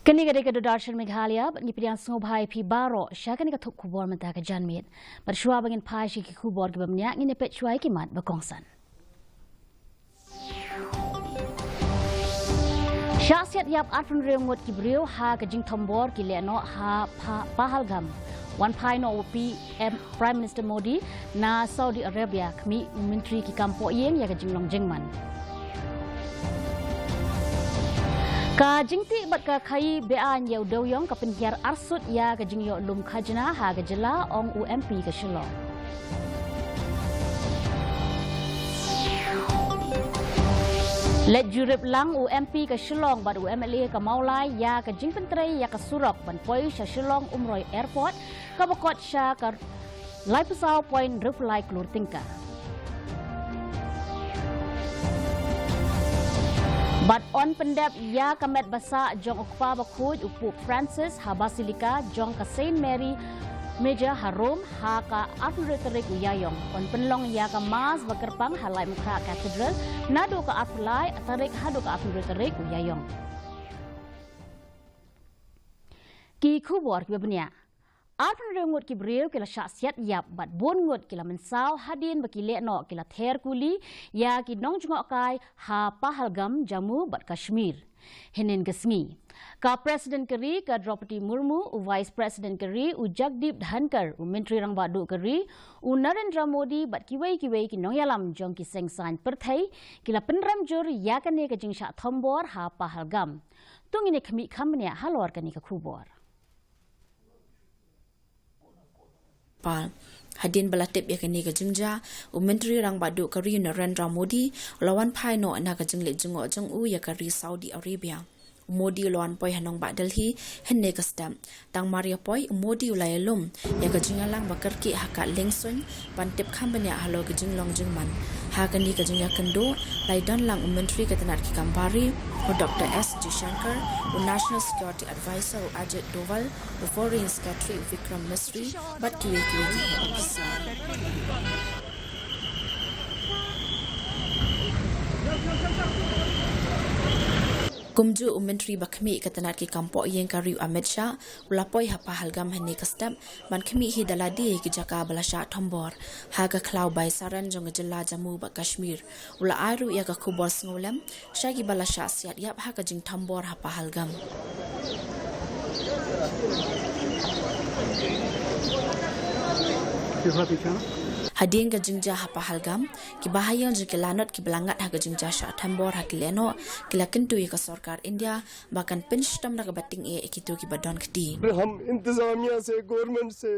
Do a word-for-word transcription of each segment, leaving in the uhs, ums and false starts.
Kane ka dei ka Doordarshan Meghalaya, bad ngi pdiang sngewbha ïa phi baroh sha kane ka thup khubor mynta ka janmiet. Bad shuwa ba ngin phai sha ki khubor kiba bniah, ngin ïa peit shuwa ïa ki mat ba kongsan. Shah siat ïap arphew hynriew ngut ki briew ha ka jingthombor ki lehnoh ha Pha-, Pahalgam. Wan phai noh u P M Prime Minister Modi na Saudi Arabia, khmih u Myntri ki kam pohïing ïa ka jinglong jingman. Ka jingtih bad ka khaïi be-aiñ ïa u dewïong ka pynhiar arsut ïa ka jingïoh lum khajna ha ka jylla, ong u M P ka Shillong. Leit jurip lang u M P ka Shillong bad u M L A ka Mawlai ïa ka jingpyntrei ïa ka surok ban poi sha Shillong Umroi Airport, kaba kot sha ka laiphew saw point hynriewphew lai klur tyngka. Bad yn pyndep ïa ka met ba sah jong u Kpa Bakhuid u Pope Francis ha Basilica jong ka Saint Mary Major ha Rome ha ka arphew hynriew tarik u Ïaïong. Yn pynlong ïa ka Mass ba kyrpang ha Laitumkhrah Cathedral naduh ka arphew lai tarik haduh ka arphew hynriew tarik u Ïaïong. Ki khubor kiba bniah. Arphew hynriew ngut ki briew ki la shah siat ïap bad bun ngut ki la mynsaw hadien ba ki lehnoh ki la ther kuli ïa ki nongjngohkai ha Pahalgam, Jammu bad Kashmir. Hynnin ka sngi, ka President ka ri ka Droupadi Murmu, u Vice President ka ri u Jagdeep Dhankhar, u Myntri Rangbah Duh ka ri u Narendra Modi bad kiwei kiwei ki nongïalam jong ki seng saiñ pyrthei ki la pynrem jur ïa kane ka jingshah thombor ha Pahalgam. To ngin ïa khmih kham bniah halor kane ka khubor. Nepal. Hadien ba la tip ïa kane ka jingjia, u Myntri Rangbah Duh ka ri u Narendra Modi u la wan phai noh na ka jingleit jngoh jong u ïa ka ri Saudi Arabia. U Modi u la wan poi ha nongbah Delhi hynne ka step. Tang mar ïa poi, u Modi u la ïalum ïa ka jingïalang ba kyrkieh ha ka liengsuiñ ban tip kham bniah halor ka jinglong jingman. Ha kane ka jingïakynduh la ïadon lang u Myntri ka tnat ki kam bar ri u Doctor S Jaishankar, u National Security Advisor u Ajit Doval, u Foreign Secretary u Vikram Misri bad kiwei kiwei ki heh officer. Kumjuh u Myntri ba khmih ka tnat ki kam pohïing ka ri u Amit Shah u la poi ha Pahalgam hynne ka step ban khmih hi da lade ki jaka ba la shah thombor ha ka khlaw bai saran jong ka jylla Jammu bad Kashmir. U la ai ruh ïa ka khubor sngewlem sha kiba la shah siat ïap ha ka jingthombor ha Pahalgam. Hadien ka jingjia ha Pahalgam, kiba ha ïing jong ki lanot kiba la ngat ha ka jingjia shah thombor ha ki lehnoh ki la kyntu ïa ka sorkar India ba kan pynshitom da kaba tyngeh ïa kito kiba don kti. हम इंतजामिया से, गवर्नमेंट से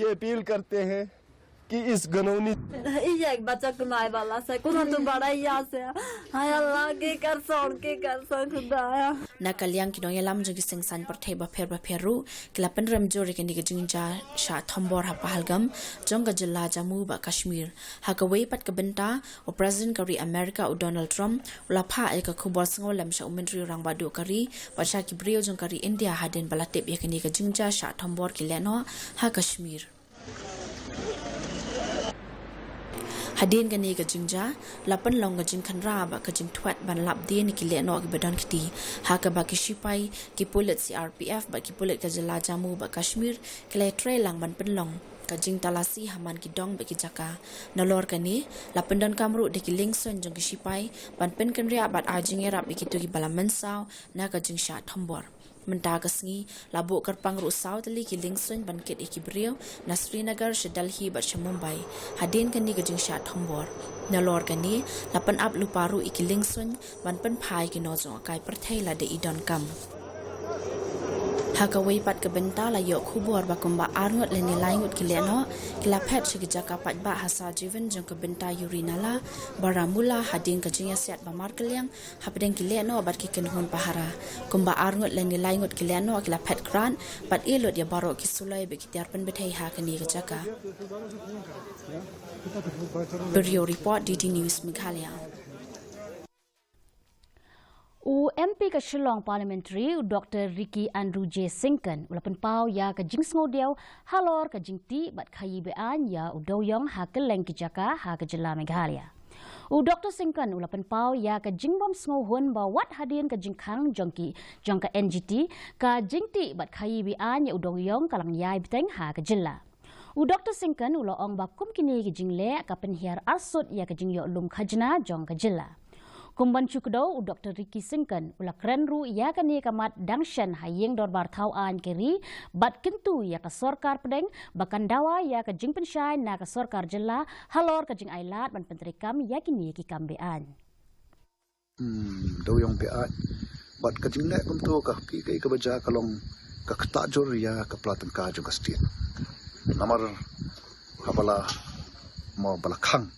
ये अपील करते हैं कि इस घिनौनी Iya, bacha kunai bala sa, kuna tu bada ya sa. Hai Allah, ke kar son, ke kar son, Khudaya. Na ka liang ki nongïalam jong ki seng saiñ pyrthei bapher bapher ruh ki la pynrem jur ïa kane ka jingjia shah thombor ha Pahalgam jong ka jylla Jammu bad Kashmir. Ha kawei pat ka bynta, u President ka ri America u Donald Trump u la phah ïa ka khubor sngewlem sha u Myntri Rangbah Duh ka ri bad sha ki briew jong ka ri India hadien ba la tip ïa kane ka jingjia shah thombor ki lehnoh ha Kashmir. Hadien kane ka jingjia la pynlong ka jingkhynra bad ka jingthwet ban lap dien ïa ki lehnoh kiba don kti, ha kaba ki shipai, ki pulit C R P F bad ki pulit ka jylla Jammu bad Kashmir ki la ïatrei lang ban pynlong ka jingtalasi ha man ki dong bad ki jaka. Nalor kane, la pyndonkam ruh da ki liengsuiñ jong ki shipai ban pynkynriah bad ai jingïarap ïa kito kiba la mynsaw na ka jingshah thombor. Mynta ka sngi la buh kyrpang ruh saw tylli ki liengsuiñ ban kit ïa ki briew na Srinagar sha Delhi bad sha Mumbai hadien kane ka jingshah thombor. Nalor kane, la pynap lypa ruh ïa ki liengsuiñ ban pynphai ki nongjngohkai pyrthei lada i donkam. Ha kawei pat ka bynta la ïoh khubor ba kumba arngut lane laingut ki lehnoh ki la phet sha ki jaka paidbah ha Sar Jeevan jong ka bynta Yuri Nala, Baramulla hadien ka jingïasiat ba markylliang hapdeng ki lehnoh bad ki kynhun pahara. Kumba arngut lane laingut ki lehnoh ki la phet krad bad ïeh lut ïa baroh ki suloi bad ki tiar pynbthei ha kane ka jaka. Bureau Report, D D News Meghalaya. U M P ka Shillong Parliamentary, u Doctor Ricky Andrew J Syngkon, u la pynpaw ïa ka jingsngewdiaw halor ka jingtih bad khaïi be-aiñ ïa u dewïong ha kylleng ki jaka ha ka jylla Meghalaya. U Doktor Syngkon u la pynpaw ïa ka jingbym sngewhun ba wat hadien ka jingkhang jong ki jong ka N G T, ka jingtih bad khaïi be-aiñ ïa u dewïong ka la ïai bteng ha ka jylla. U Doktor Syngkon u la ong ba kum kine ki jingleh ka pynhiar arsut ïa ka jingïoh lum khajna jong ka jylla. Kum ban shu kdew, u Doktor Ricky Syngkon u la kren ruh ïa kane ka mat dang shen ha ïing dorbar thaw aiñ ka ri bad kyntu ïa ka sorkar pdeng ba kan dawa ïa ka jingpynshai na ka sorkar jylla halor ka jingailad ban pyntreikam ïa kine ki kam be-aiñ. Hmm, dewïong be-aiñ. Bad ka jingleh kumto ka phi kaei kaba jia ka long ka ktah jur ïa ka pla tyngka jong ka state. Namar haba la mo ba la khang.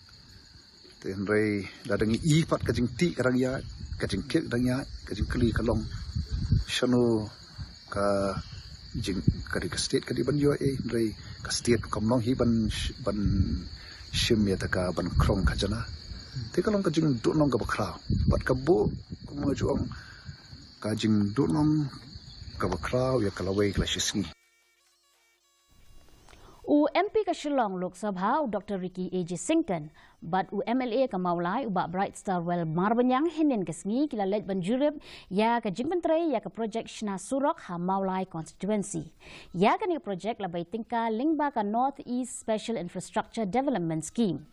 Te hynrei la dang i pat ka jingtih ka dang ïaid, ka jingkit dang ïaid, ka jingkylli ka long shano ka jing ka dei ka state ka dei ban ïoh ei, hynrei ka state kam long hi ban sh- ban shim ïa ta ka ban krong khajna. Te ka long ka jingduhnong kaba khraw. Bad ka buh kumba ju ong ka jingduhnong kaba khraw ïa ka lawei ka la shi sngi. U M P ka Shillong Lok Sabha, u Doktor Ricky A J Syngkon, bad u M L A ka Mawlai, u Bah Brightstarwell Marbaniang, hynnin ka sngi ki la leit ban jurip ïa ka jingpyntrei ïa ka projek shna surok ha Mawlai constituency. Ïa kane ka projek la bai tyngka lyngba ka North East Special Infrastructure Development Scheme.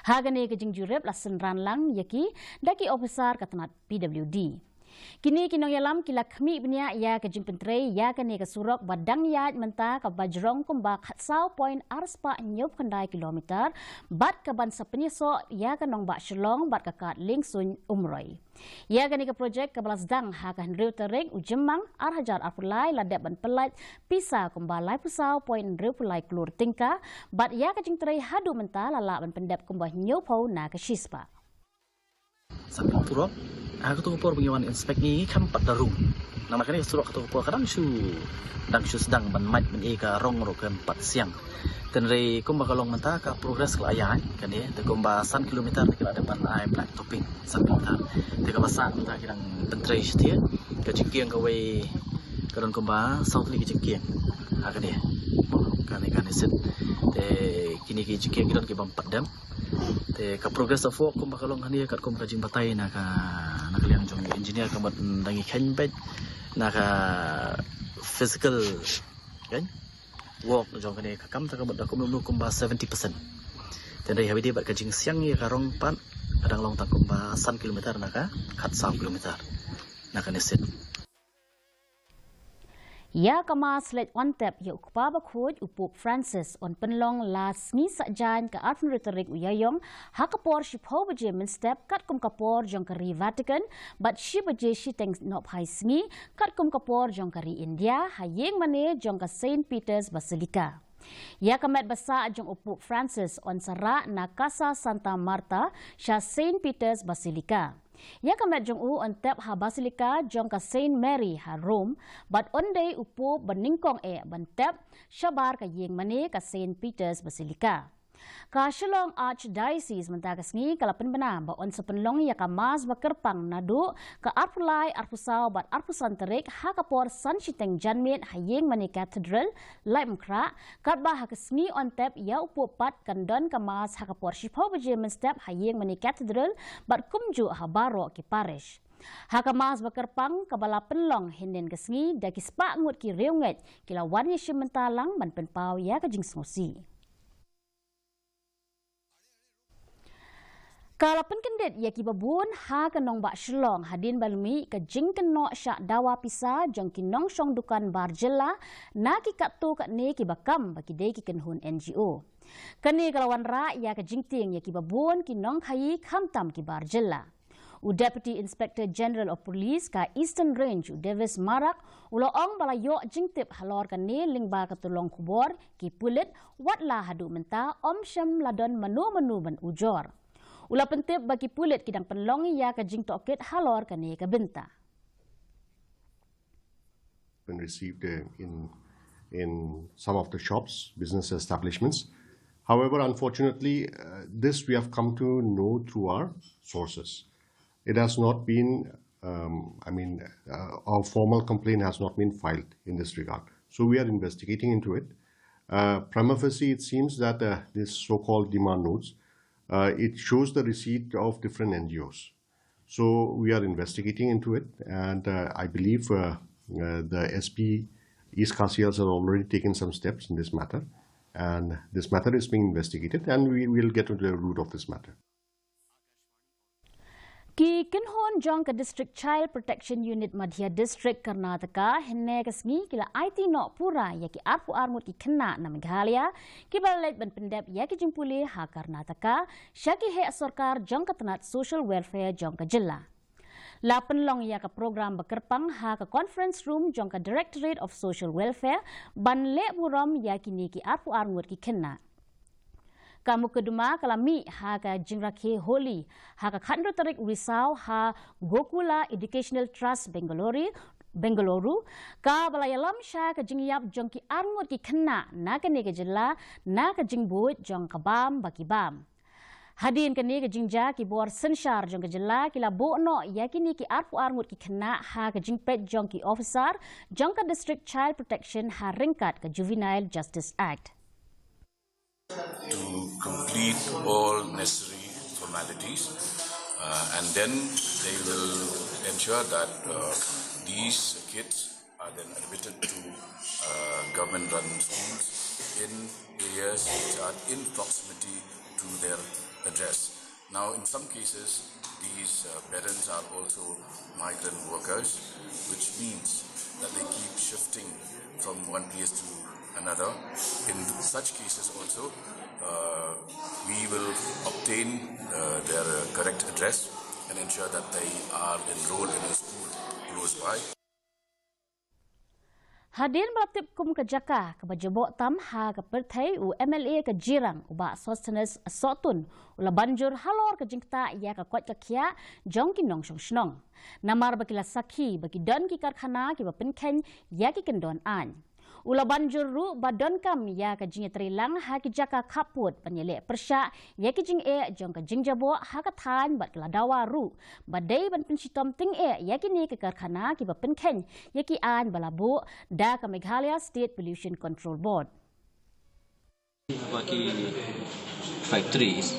Ha kane ka jingjurip la synran lang ïa ki da ki ophisar ka tnat P W D. Kine ki nongïalam ki la khmih bniah ïa ka jingpyntrei ïa kane ka surok ba dang ïaid mynta kaba jrong kumba khatsaw point ar spah hynñiewphew khyndai kilometer bad ka ban sa pynïasoh ïa ka nongbah Shillong bad ka kad liengsuiñ Umroi. Ïa kane ka projek kaba la sdang ha ka hynriew tarik u Jymmang ar hajar arphew lai la dep ban pyllait pisa kumba laiphew saw point hynriewphew lai klur tyngka bad ïa ka jingtrei haduh mynta la lah ban pyndep kumba hynñiewphew na ka shispah. Sa pynpurok ha kato ka por ba ngi wan inspect ngi, ngi khlem pat da rung. Namar kane ka surok kato ka por ka dang shu dang shu sdang ban mait ban ïa ka rong ruh khlem pat siang. Hynrei kumba ka long mynta ka progress ka la ïaid kane, te kumba san kilometer te ki la dep ban ai black topping san kilometer. Te kaba sah mynta ki dang pyntrei shathie, ka jingkieng kawei ka don kumba saw tylli ki jingkieng. Ha kane, kane kane sit. Te kine ki jingkieng ki don ki bym pat dem. Te ka progress of work kumba ka long hangne katkum ka jingbatai na ka na ka liang jong engineer ka mut dang i khein beit na ka physical kan work jong kane ka kam ta ka mut da kumno kumba seventy percent. Te dei ha bidi bad ka jingsiang ïa ka rong pat ka dang long tang kumba san kilometer na ka khatsaw kilometer na kane sit. Ïa ka Mass leit on tep ïa u Kpa Bakhuid u Pope Francis yn pynlong la sngi Saitjaiñ ka arphew hynriew tarik u Ïaiong ha ka por shiphew baje mynstep katkum ka por jong ka ri Vatican bad shi baje shiteng nohphai sngi katkum ka por jong ka ri India ha ïing mane jong ka Saint Peter's Basilica. Ïa ka met ba sah jong u Pope Francis yn sa rah na Casa Santa Marta sha Saint Peter's Basilica. Ïa ka met jong u yn tep ha Basilica jong ka Saint Mary ha Rome, bad yn dei u Pope ba nyngkong eh ban tep shabar ka ïing mane ka Saint Peter's Basilica. Ka Shillong Archdiocese mynta ka sngi ka la pynbna ba yn sa pynlong ïa ka Mass ba kyrpang naduh ka arphew lai, arphew saw bad arphew san tarik ha ka por san shiteng janmiet ha ïing mane Cathedral, Laitumkhrah, katba ha ka sngi yn tep ïa u Pope pat kan don ka Mass ha ka por shiphew baje mynstep ha ïing mane Cathedral bad kumjuh ha baroh ki parish. Ha ka Mass ba kyrpang kaba la pynlong hynnin ka sngi da ki spah ngut ki riewngeit ki la wan ïashim bynta lang ban pynpaw ïa ka jingsngewsih. Ka la pynkyndit ïa kiba bun ha ka nongbah Shillong hadien ba la mih ka jingkynnoh shah dawa pisa jong ki nongshong dukan bar jylla na ki katto katne kiba kam ba ki dei ki kynhun N G O. Kane ka la wanrah ïa ka jingtieng ïa kiba bun ki nongkhaïi khamtam ki bar jylla. U Deputy Inspector General of Police ka Eastern Range u Davis Marak u la ong ba la ïoh jingtip halor kane lyngba ka tyllong khubor ki pulit, wat la haduh mynta ym shym la don mano mano ban ujor. U la pyntip ba ki pulit ki dang pynlong ïa ka jingtohkit halor kane ka bynta. Been received uh, in in some of the shops, business establishments. However, unfortunately, uh, this we have come to know through our sources. It has not been, um, I mean, uh, our formal complaint has not been filed in this regard. So we are investigating into it. Uh, prima facie, it seems that uh, these so-called demand notes Uh, it shows the receipt of different N G Os. So we are investigating into it, and uh, I believe uh, uh, the S P East Khasi Hills has already taken some steps in this matter, and this matter is being investigated, and we will get to the root of this matter. Ki kynhun jong ka District Child Protection Unit Madhya District, Karnataka, hynne ka sngi ki la aiti noh pura ïa ki arphew ar ngut ki khynnah na Meghalaya kiba la leit ban pyndep ïa ki jingpule ha Karnataka sha ki heh sorkar jong ka tnat Social Welfare jong ka jylla. La pynlong ïa ka program ba kyrpang ha ka conference room jong ka Directorate of Social Welfare ban leh burom ïa kine ki arphew ar ngut ki khynnah. Ka mukotduma ka la mih ha ka jingrakhe Holi ha ka khathynriew tarik Risaw ha Gokula Educational Trust Bengaluru, Bengaluru, kaba la ïalam sha ka jingïap jong ki ar ngut ki khynnah na kane ka jylla na ka jingbuit jong ka bam ba ki bam. Hadien kane ka jingjia, ki bor synshar jong ka jylla ki la buh noh ïa kine ki arphew ar ngut ki khynnah ha ka jingpeit jong ki officer jong ka District Child Protection ha ryngkat ka Juvenile Justice Act. To complete all necessary formalities, uh, and then they will ensure that uh, these kids are then admitted to uh, government-run schools in areas which are in proximity to their address. Now, in some cases, these uh, parents are also migrant workers, which means that they keep shifting from one place to another. In such cases also, uh, we will obtain uh, their uh, correct address and ensure that they are enrolled in a school close by. Hadien ba la tip kum ka jaka kaba jaboh tam ha ka pyrthei, u M L A ka Jirang, u Bah Sosthenes Sohtun, u la ban jur halor ka jingktah ïa ka koit ka khiah jong ki nongshong shnong. Namar ba ki la sakhi ba ki don ki karkhana kiba pynkheiñ ïa ki kyndon aiñ. U la ban jur ruh ba donkam ïa ka jingïatreilang ha ki jaka khappud ban ïaleh pyrshah ïa ki jingeh jong ka jingjaboh ha ka thaiñ bad ka la dawa ruh ba dei ban pynshitom tyngeh ïa kine ki karkhana kiba pynkheiñ ïa ki aiñ ba la buh da ka Meghalaya State Pollution Control Board. Haba ki factories,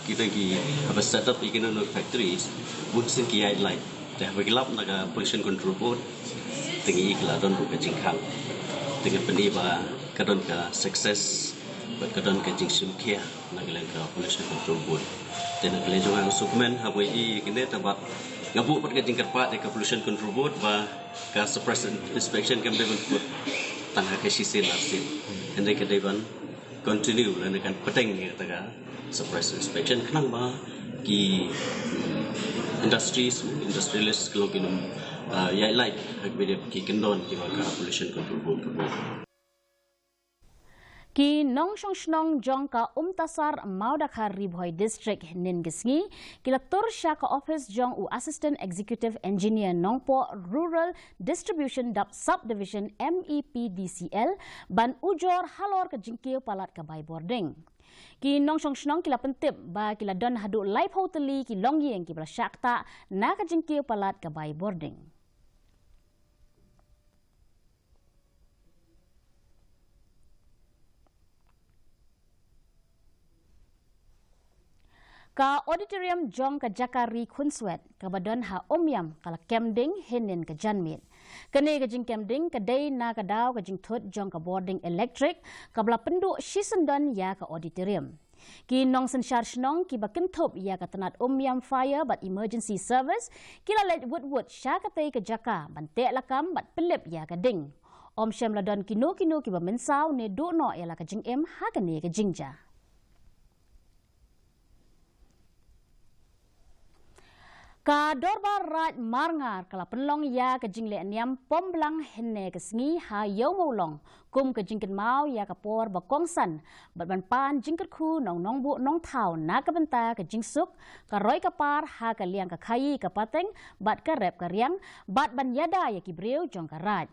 kita ki haba set up ïa kino kino factories, bun sien ki ïaid lait. Te haba ki lap na ka Pollution Control Board, te ngi i ka la don ruh ka jingkhang. Te ngi pyni ba ka don ka success bad ka don ka jingshim khia na ka liang ka Pollution Control Board. Te na ka liang jong nga nga sngewkmen haba i kine te bad nga buh pat ka jingkyrpad ïa ka Pollution Control Board ba ka surprise inspection kam dei ban put tang ha ka shisien arsien. Hynrei ka dei ban continue lane kan pateng ïa kata ka surprise inspection khnang ba ki industries, industrialist ki long kin ïaid lait ha kaba ïadei ki kyndon kiba ka Pollution Control Board ka buh. Ki nongshong shnong jong ka Umtasar Mawdakhar Ri Bhoi District hynnin ka sngi ki la tur sha ka ophis jong u Assistant Executive Engineer Nongpoh Rural Distribution Dap Subdivision M E P D C L ban ujor halor ka jingkiew palat ka bai bording. Ki nongshong shnong ki la pyntip ba ki la don haduh laiphew tylli ki longïing kiba la shah ktah na ka jingkiew palat ka bai bording. Ka auditorium jong ka jaka ri khunswet kaba don ha Umiam ka la kem ding hynnin ka janmiet. Kane ka jingkem ding ka dei na ka daw ka jingthut jong ka bording elektrik kaba la pynduh shisyndon ïa ka auditorium. Ki nongsynshar shnong kiba kynthup ïa ka tnat Umiam Fire bad Emergency Service ki la leit wut wut sha katei ka jaka ban teh lakam bad pynlip ïa ka ding. Ym shym la don kino kino kiba mynsaw ne duh noh ïa la ka jingim ha kane ka jingjia. Ka Dorbar Raid Marngar ka la pynlong ïa ka jingleh niam Pomblang hynne ka sngi ha Ïew Mawlong kum ka jingkynmaw ïa ka por ba kongsan bad ban pan jingkyrkhu nong nongbuh nongthaw na ka bynta ka jingsuk, ka roi ka par ha ka liang ka khaïi ka pateng bad ka rep ka riang bad ban ïada ïa ki briew jong ka raid.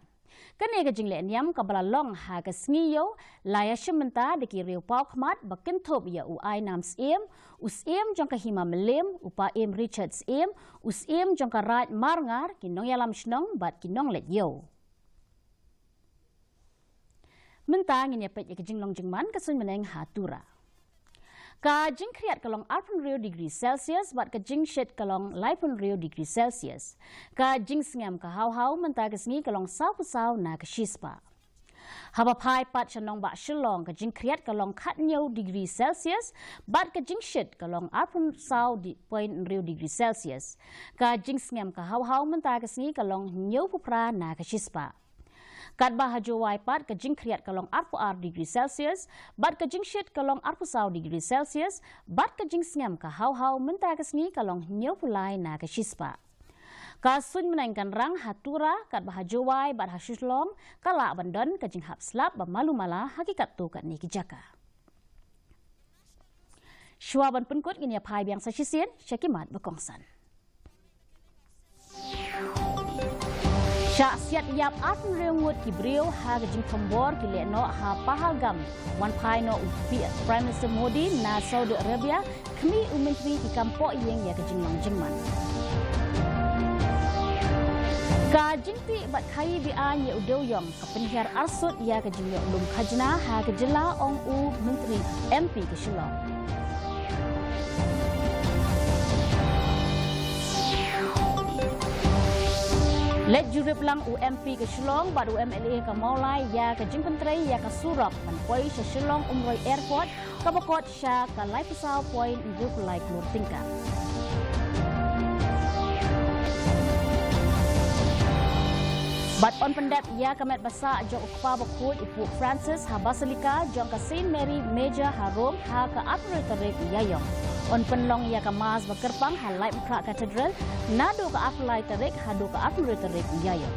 Kane ka jingleh niam kaba la long ha ka sngi Ïew la ïashim bynta da ki riewpaw khmat ba kynthup ïa u Ainam Syiem, u Syiem jong ka Hima Mylliem, u Paiem Richard Syiem, u Syiem jong ka Raid Marngar, ki nongïalam shnong bad ki nongleit ïew. Mynta ngin ïa peit ïa ka jinglong jingman ka suiñ bneng ha Tura. Ka jingkhriat ka long arphew hynriew degree Celsius bad ka jingshit ka long laiphew hynriew degree Celsius. Ka jingsngem ka hawhaw mynta ka sngi ka long sawphew saw na ka shispah. Haba phai pat sha nongbah Shillong, ka jingkhriat ka long khathynñiew degree Celsius bad ka jingshit ka long arphew saw point hynriew degree Celsius. Ka jingsngem ka hawhaw mynta ka sngi ka long hynñiewphew phra na ka shispah. Katba ha Jowai pat ka jingkhriat ka long arphew ar degree Celsius bad ka jingshit ka long arphew saw degree Celsius bad ka jingsngem ka hawhaw mynta ka sngi ka long hynñiewphew lai na ka shispah. Ka suiñbneng kan rang ha Tura katba ha Jowai bad ha Shillong ka lah ban don ka jinghap slap ba malu mala ha ki katto katne ki jaka. Shuwa ban pynkut, ngin ïa phai biang sa shisien sha ki mat ba kongsan. Shah siat ïap arphew hynriew ngut ki briew ha ka jingthombor ki lehnoh ha Pahalgam. Wan phai noh u Pi-, Prime Minister Modi na Saudi Arabia, khmih u Myntri ki kam pohïing ïa ka jinglong jingman. Ka jingtih bad khaii be-aiñ ïa u dewïong ka pynhiar arsut ïa ka jingïoh lum khajna ha ka jylla, ong u Myntri M P ka Shillong. Leit jurip lang u M P ka Shillong bad u M L A ka Mawlai ïa ka jingpyntrei ïa ka surok ban poi sha Shillong Umroi Airport kaba kot sha ka laiphew saw point hynñiewphew lai klur tyngka. Bad yn pyndep ïa ka met ba sah jong u Kpa Bakhuid u Pope Francis ha Basilica jong ka Saint Mary Major ha Rome ha ka arphew hynriew tarik u Ïaïong. Yn pynlong ïa ka Mass ba kyrpang ha Laitumkhrah Cathedral naduh ka arphew lai tarik haduh ka arphew hynriew tarik u Ïaïong.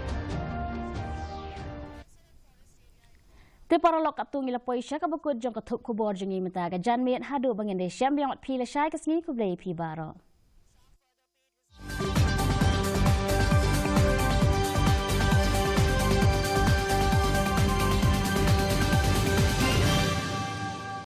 Te paralok, katto ngi la poi sha kaba kut jong ka thup khubor jong ngi mynta ka janmiet, haduh ba ngin ïashem biang bad phi lashai ka sngi, khublei ïa phi baroh.